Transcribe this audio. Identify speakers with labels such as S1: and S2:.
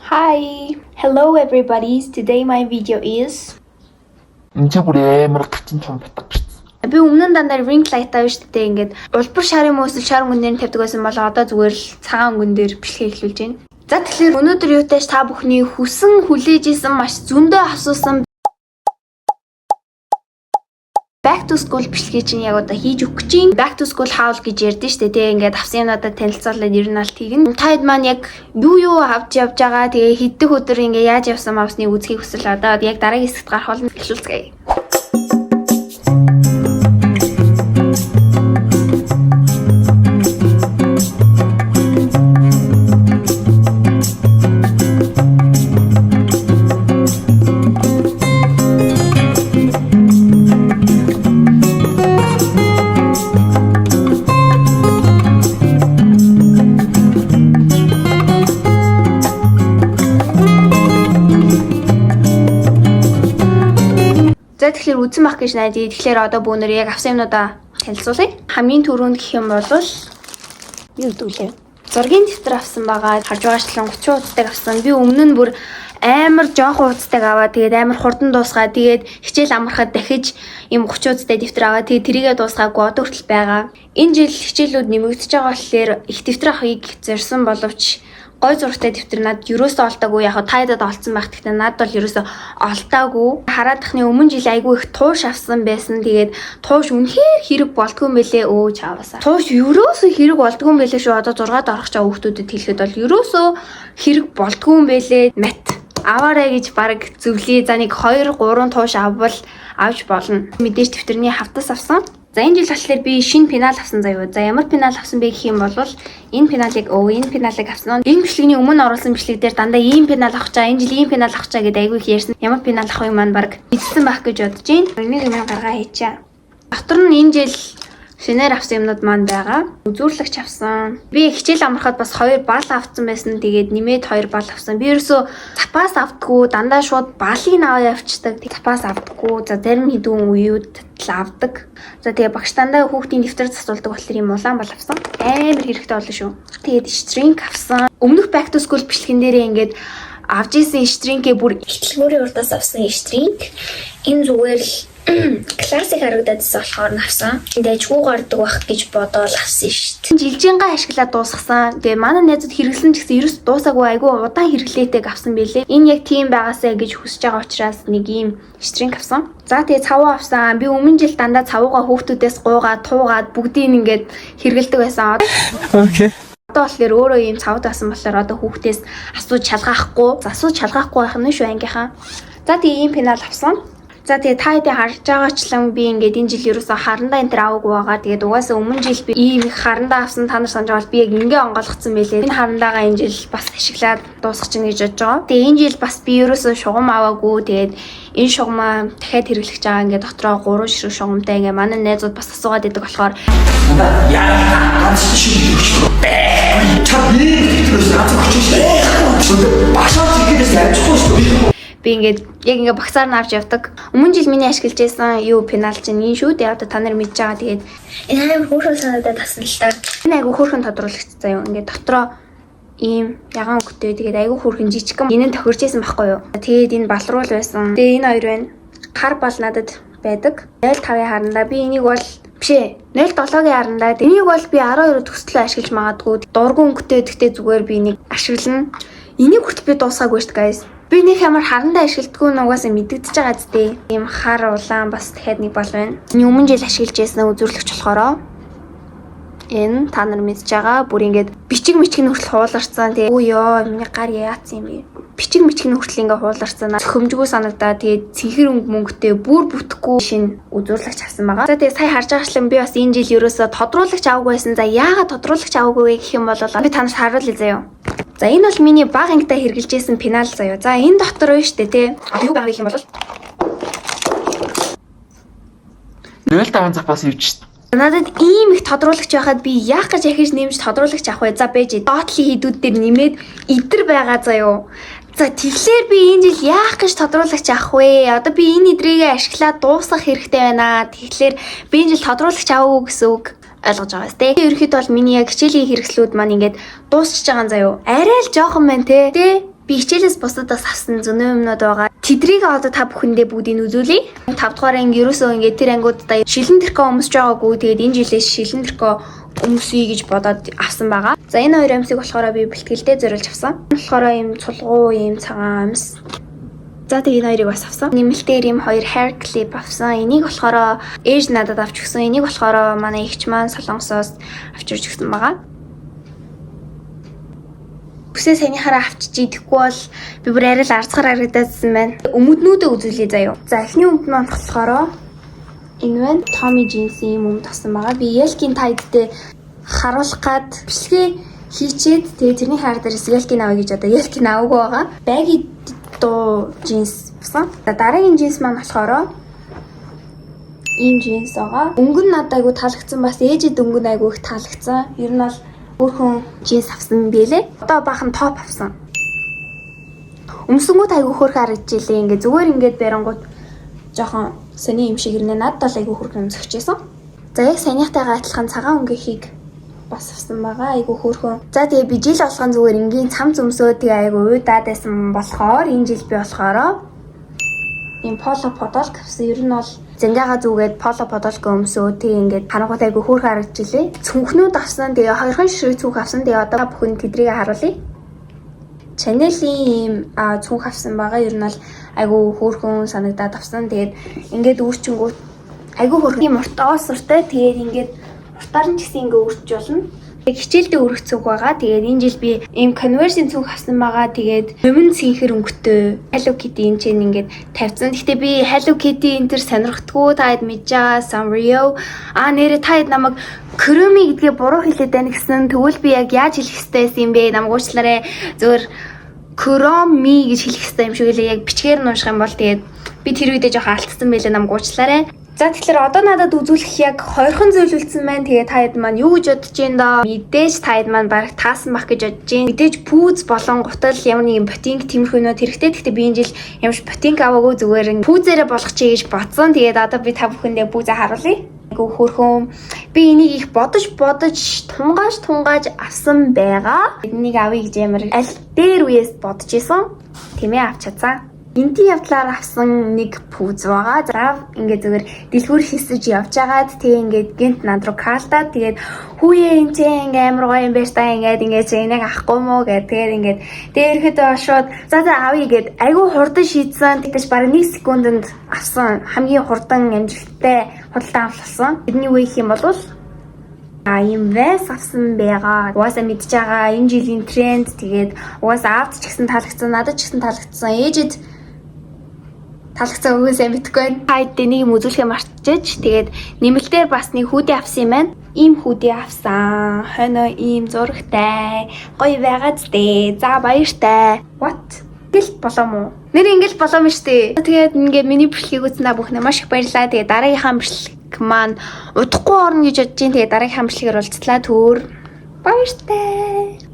S1: Hi! Hello everybody! Today my video is
S2: Энд чи бүр амар гачин чам батг гэсэн.
S1: Би өмнө нь дандаа ring light авна шүү дээ. Ингээд улбар шар юм уу эсвэл шар өнгөн дээр нь тавьдаг байсан бол одоо зүгээр л цагаан өнгөн дээр бичлэгээ эхлүүлж байна. За, тэгэхээр өнөөдөр юутай ч та бүхний хүсэн хүлээж исэн, маш зөндөө асуусан Back to school бичлэгийг чинь яг одоо хийж өгөх гэж байна. Back to school haul гэж ярьдэн штэ, тий, ингээд авсан юмнуудаа танилцуулаад ер нь аль тэгнэ. Та хэд маань яг юу юу авч явж байгаа, тэгээ хэдэх өдөр ингээ яаж явсан мавсныг үзхийг хүсвэл одоо яг дараагийн хэсэгт гарах болно. Эхлүүлцгээе. За, тэгэхээр үзсэн бах гэж найдаа. Тэгэхээр одоо бөөнөр яг авсан юмнуудаа танилцуулъя. Хамгийн түрүүнд гэх юм бол юу гэдэг лээ? Зургийн дэвтэр авсан байгаа. Харж байгаачлан 30 хуудастай авсан. Би өмнө нь бүр амар жоохон хуудастай аваад, тэгээд амар хурдан дуусгаад, тэгээд хичээл амархад дахиж ийм 30 хуудастай дэвтэр аваад, тэгээд тэрийгэ дуусгаагүй одоо хүртэл байгаа. Энэ жил хичээлүүд нэмэгдэж байгаа болохоор их дэвтэр авахыг зорьсон боловч гой зурагтай дэвтэр над ерөөсөө олдоогүй. Яг тайдад олцсон байх. Гэхдээ над бол ерөөсөө олдоогүй. Хараад тахны өмнө жил айгүй их тууш авсан байсан. Тэгээд тууш үнэхээр хэрэг болдгүй юм бэлээ, өө чаавасаа. Тууш ерөөсөө хэрэг болдгүй юм бэлээ шүү. Одоо 6-ад орох чаа хүүхдүүдэд хэлэхэд бол ерөөсөө хэрэг болдгүй юм бэлээ. Мат аваарай гэж баг зөвлөе. За, нэг 2 3 тууш авбал авч болно. Мэдээж дэвтэрний хавтас авсан. За, энэ жил болохоор би шинэ пенал авсан заяа. За, ямар пенал авсан бэ гэх юм бол энэ пеналыг, өө, энэ пеналыг авсан. Энэ бичлэгний өмнө оруулсан бичлэг дээр дандаа ийм пенал авах чаа, энэ жил ийм пенал авах чаа гэдээ айгүй их ярьсан. Ямар пенал авах юм маань баг мэдсэн байх гэж бодож байна. Энийг юм гаргаа хийчээ. Дотор нь энэ жил шинээр авсан юмнууд маань байгаа. Үзүүрлэгч авсан. Би хичээл амархад бас хоёр бал авсан байсан. Тэгээд нэмээд хоёр бал авсан. Би ерөөсөө запас авдггүй, дандаа шууд балыг аваа явцдаг. Запас авдггүй. За, зарим хэдэн үеүд л авдаг. За, тэгээ багш дандаа хүүхдийн дэвтэр засуулдаг болохоор ийм улаан бал авсан. Амар хэрэгтэй болно шүү. Тэгээд shrink авсан. Өмнөх back to school бичлэгэн дээрээ ингээд авч исэн shrink-ээ бүр ихтлгүүрийн урдаас авсан shrink. Энэ зүгээр л классик харагдаад болохоор нь авсан. Дайжгүй гардаг байх гэж бодоол авсан шүү дээ. Жилжингаа ашиглаад дуусгасан. Тэгээ манай найзууд хэрэглэн ч гэсэн ерөөс дуусаагүй, айгүй удаан хэрэглээтэйг авсан байлээ. Энэ яг тийм байгаасай гэж хүсэж байгаа учраас нэг ийм shrink авсан. За, тэгээ цавуу авсан. Би өмнө жил дандаа цавуугаа хүүхдүүдээс гуугаад, туугаад бүгдийг ингээд хэрэгэлдэг байсан.
S2: Okay.
S1: Одоо болохоор өөрөө ийм цавд авсан болохоор одоо хүүхдээс асууж шалгаахгүй, асууж шалгаахгүй байх нь шүү ангийнхаа. За, тэгээ ийм пенал авсан. За, тэгээ та хэдий харж байгаачлан би ингээд энэ жил ерөөсөө харандаа энэ төр аваагүй байгаа. Тэгээд угаасаа өмнө жил би ийм их харандаа авсан, та нар санаж байгаа бол би яг ингээ онгойлгоцсон байлээ. Энэ харандаагаа энэ жил бас ашиглаад дуусгах чинь гэж бодож байгаа. Тэгээ энэ жил бас би ерөөсөө шугам аваагүй. Тэгээд энэ шугамаа дахиад хэрэглэж байгаа. Ингээд дотроо 3 ширхэг шугамтай, ингээ манай найзууд бас асуугаад идэг болохоор
S3: Яа, ганц шиг өгч. Чам би тэрээс ганц өгч шүү. Башаа зэхээс амжихгүй шүү.
S1: Би ингээд яг ингээ багцаар нь авч явдаг. Өмнө жил миний ашиглаж байсан юу пенал чинь энэ шүү дээ. Одоо та нар мэдж байгаа. Тэгээд энэ амар хөөрхөн санагдаад авсан л та. Энэ айгу хөөрхөн тодруулагч заяа. Ингээд дотроо ийм ягаан өнгөтэй, тэгээд айгу хөөрхөн жижигхэн. Энэ нь тохирч исэн байхгүй юу? Тэгээд энэ балруул байсан. Тэгээд энэ хоёр байна. Хар бал надад байдаг. 0.5-ын харандаа, би энийг бол биш ээ, 0.7-гийн харандаа. Энийг бол би 12 төслөө ашиглаж магадгүй. Дургу өнгөтэй, гэхдээ зүгээр би энийг ашиглана. Энийг хүртэл би дуусгаагүй шүү дээ, guys. Би нэг ямар харандаа ашигладаггүй нь угаасаа мэдэгдэж байгаа зү. Ийм хар улаан бас дахиад нэг бал байна. Энэ өмнө жил ашиглаж байсан үзүүрлэгч болохоро энэ та нар мэдж байгаа, бүр ингээд бичиг мичиг нь хүртэл хууларцсан. Тэгээ өө ёо, миний гар яатсан юм бэ? Бичиг мичиг нь хүртэл ингээд хууларцсан. Зөхөмжгүй санагдаа. Тэгээд цэнхэр өнгө мөнгөтэй бүр бүтэхгүй шинэ үзүүрлэгч авсан байгаа. За, тэгээ сая харж байгаачлан би бас энэ жил ерөөсөө тодруулагч аваагүй байсан. За, яагаад тодруулагч аваагүй вэ гэх юм бол би танарт харуулъя заяа. За, энэ бол миний бага ангидаа хэрэглэж байсан пенал заяа. За, энэ дотор байна штэ, тий. Одоо юу байгаа гэх юм бол
S2: 0.5 запас явж шít.
S1: Надад ийм их тодруулагч байхад би яах гэж ахиж нэмж тодруулагч авах вэ? За, бэж доотлын хідүүд дээр нэмээд идэр байгаа заяо. За, тэгэхээр би энэ жил яах гэж тодруулагч авах вэ? Одоо би энэ идрийгээ ашиглаад дуусгах хэрэгтэй байна. Тэгэхээр би энэ жил тодруулагч аваагүй гэсэн үг ойлгож байгаа сте. Ерөнхийдөө бол миний яг хичээлийн хэрэгслүүд маань ингээд дуусчихж байгаа юм заяо. Арай л жоохон байна те. Тэ. Би хичээлээс бусдад бас авсан зөнөө юмнууд байгаа. Тэдрийг одоо та бүхэндээ бүгдийг үзүүлье. 5 дугаар анги ерөөсөө ингээд тэр ангиудаа шилэн тэрхүү өмсөж байгаагүй. Тэгээд энэ жилээс шилэн тэрхүү өмсөе гэж бодоод авсан байгаа. За, энэ хоёр амьсыг болохоор би бэлтгэлдээ зориулж авсан. Энэ болохоор ийм цулгуу, ийм цагаан амьс. За, тэгээ энэ хоёрыг бас авсан. Нэмэлтээр ийм хоёр hair clip авсан. Энийг болохоор ээж надад авч өгсөн. Энийг болохоор манай эгч маань Солонгосоос авчирч өгсөн байгаа. Үсээ саяныхаараа авчиж идэхгүй бол би бүр арай л арцгаар харагдаадсан байна. Өмднүүдээ үзүүлье заяа. За, эхний өмд маань болохоор энэ байна. Tommy Jeans-ийн юм өмд авсан байгаа. Би Елкин тайдтэй харуулах гад бичлэгээ хийчээд, тэгээ тэрний хаар дээрээс Елкин авъя гэж одоо Елкин аваагүй байгаа. Baggy дуу джинс авсан. За, дараагийн джинс маань болохоор ийм джинс байгаа. Өнгө нь надад айгу таалагдсан. Бас ээжид өнгө нь айгу их таалагдсан. Ер нь бол өөрхөн джинс авсан бэлээ. Одоо баахан топ авсан. Өмсөнгүүд айгу хөөрхөн харагдчихлээ. Ингээ зүгээр ингээд барингууд жоохон сони юм шиг ирнэ. Надад бол айгу хөөрхөн өмсөжсэн. За, яг саяныхтайгаа адилхан цагаан өнгөхийг бас авсан байгаа. Айгу хөөрхөн. За, тэгээ би жил болгон зүгээр энгийн цамц өмсөө, тэгээ айгу уйдаад байсан болохоор энэ жил би болохоор ийм поло подолк авсан. Ер нь бол зангиагаа зүгээд поло подолк өмсөө, тэгээ ингээд харангуут айгу хөөрхөн харагдчихлээ. Цүнхнүүд авсан. Тэгээ хоёрхан ширхэг цүнх авсан. Тэгээ одоо бүхэн тэдрийг харуулъя. Chanel-ийн ийм цүнх авсан байгаа. Ер нь бол айгу хөөрхөн санагдаад авсан. Тэгээд ингээд үүрчингүүт айгу хөөрхөн ийм урт оосуртай. Тэгээд ингээд уртаар нь ч гэсэн ингээд үүрч болно. Хичээлдээ өрөх цүнх байгаа. Тэгээд энэ жил би ийм Converse-ийн цүнх авсан байгаа. Тэгээд нумын цэнхэр өнгөтэй Hello Kitty энэ чинь ингээд тавьсан. Гэхдээ би Hello Kitty энэ төр сонирхдаггүй, та хэд мэдж байгаа, Sanrio. Аа, нэрээ та хэд намайг Kuromi гэдгээ буруу хэлээд байна гэсэн. Тэгвэл би яг яаж хэлэх ёстой байсан юм бэ? Намайг уучлаарай. Зөвөр Kuromi гэж хэлэх ёстой юм шиг лээ. Яг бичгээр нь унших юм бол тэгээд би тэр үедээ жоохон алдсан байлаа, намайг уучлаарай. За, тэгэхээр одоо надад үзүүлэх яг хоёрхан зүйл үлдсэн байна. Тэгээ та хэд маань юу гэж бодож байна доо? Мэдээж та хэд маань бараг таасан бах гэж бодож байна. Мэдээж пүүз болон гутал, ямар нэгэн ботинк, тиймэрхүү юмнууд хэрэгтэй. Гэхдээ би энэ жил ямарч ботинк аваагүй, зүгээр нь пүүзээрээ болгочихъя гэж бодсон. Тэгээд одоо би та бүхэндээ пүүзээ харуулъя. Айгу хөөрхөн. Би энийг их бодож бодож, тунгааж тунгааж авсан байгаа. Энийг авъя гэж ямар аль дээр үеэс бодож исэн. Тийм ээ, авч чадсан. Гинти явдлаар авсан нэг пүүз байгаа. За, ингээд зүгээр дэлгүүр хийсэж явж байгаад, тэгээ ингээд гинт над руу калтаад, тэгээд хүүе, энэ чи ингээ амар гоё юм байна та, ингээд ингээд чи энийг авахгүй мó гэд, тэгээд ингээд тэгээ ирэхэд шууд за за, авъя гэд айгүй хурдан шийдсэн. Тэгтэж бараг 1 секундэд авсан. Хамгийн хурдан амжилттай худалдан авалт. Тэрний үе гэх юм бол ийм Vans авсан байгаа. Угаасаа мэдж байгаа, энэ жилийн тренд. Тэгээд угаасаа аавд ч гэсэн таалагдсан, надад ч гэсэн таалагдсан. Ээжид таалагдсан үгүй сайн мэдэхгүй байна. Хайд нэг юм үзүүлэхээ мартчихэж, тэгээд нэмэлтээр бас нэг hoodie авсан юм байна. Ийм hoodie авсан. Хойноо ийм зурагтай. Гоё байгаад дээ. За, баяртай. What? Ингээл болоо мó? Нэр ингээл болоо юм штэ. Тэгээд ингээд миний бичлэгийг үзсэн та бүхэндээ маш их баярлалаа. Тэгээд дараагийнхаа бичлэг маань удахгүй орно гэж бодож байна. Тэгээд дараагийнхаа бичлэгээр уулзлаа. Түр баяртай.